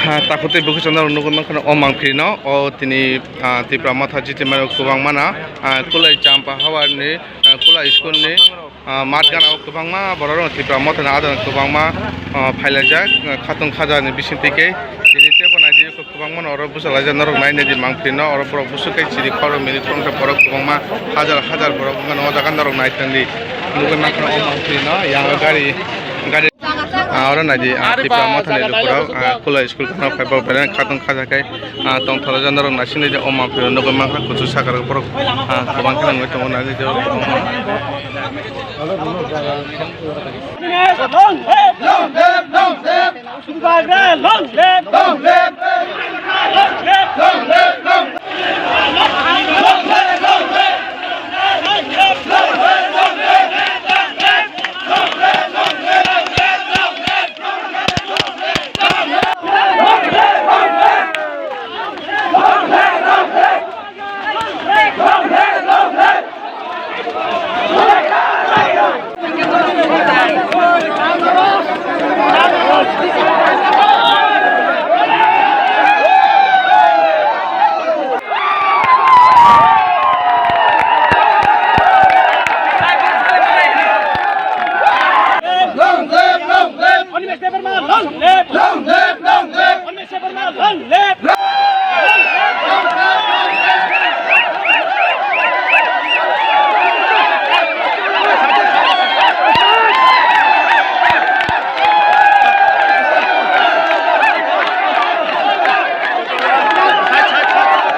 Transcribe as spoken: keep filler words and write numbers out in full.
Ah, takhuk tei bwkhwsa norok nugwi mankha o mangpili no, o tini, ah, Tipra Motha Jitimani kwbangma na, ah, Kulai Champa Hawar ni, ah, Kulai school ni, ah, mat gana o kwbangma borok rok Tipra Motha ni adon kwbangma, ah, phailaijak, ah, khatong khaja ni bising twi khe tini tebo naidi kwbangma no oro bwsalaijak norok nai naidi mangpili no oro borok bwswk khe chiri khoro mini khoroksa borok kwbangma hajar hajar borok wngmano o jaga norok nai tongdi nugwi mankha o mangpili no yang gari gari. Ah, oro naidi, ah, Tipra Motha ni lukurok, ah, Kulai school khana phai borok belai khatong khaja khe, ah, tongthoro jana rok naising naidi o mangpili nugwi mankha kuchuk saka rok borok, ah, kwbang khe nugwi tongo naidi o. Long live! Long live! Long live! Long live! Long live! Long live, long live! Animesh Debbarma, long live! Long live, long live! Animesh Debbarma, long live!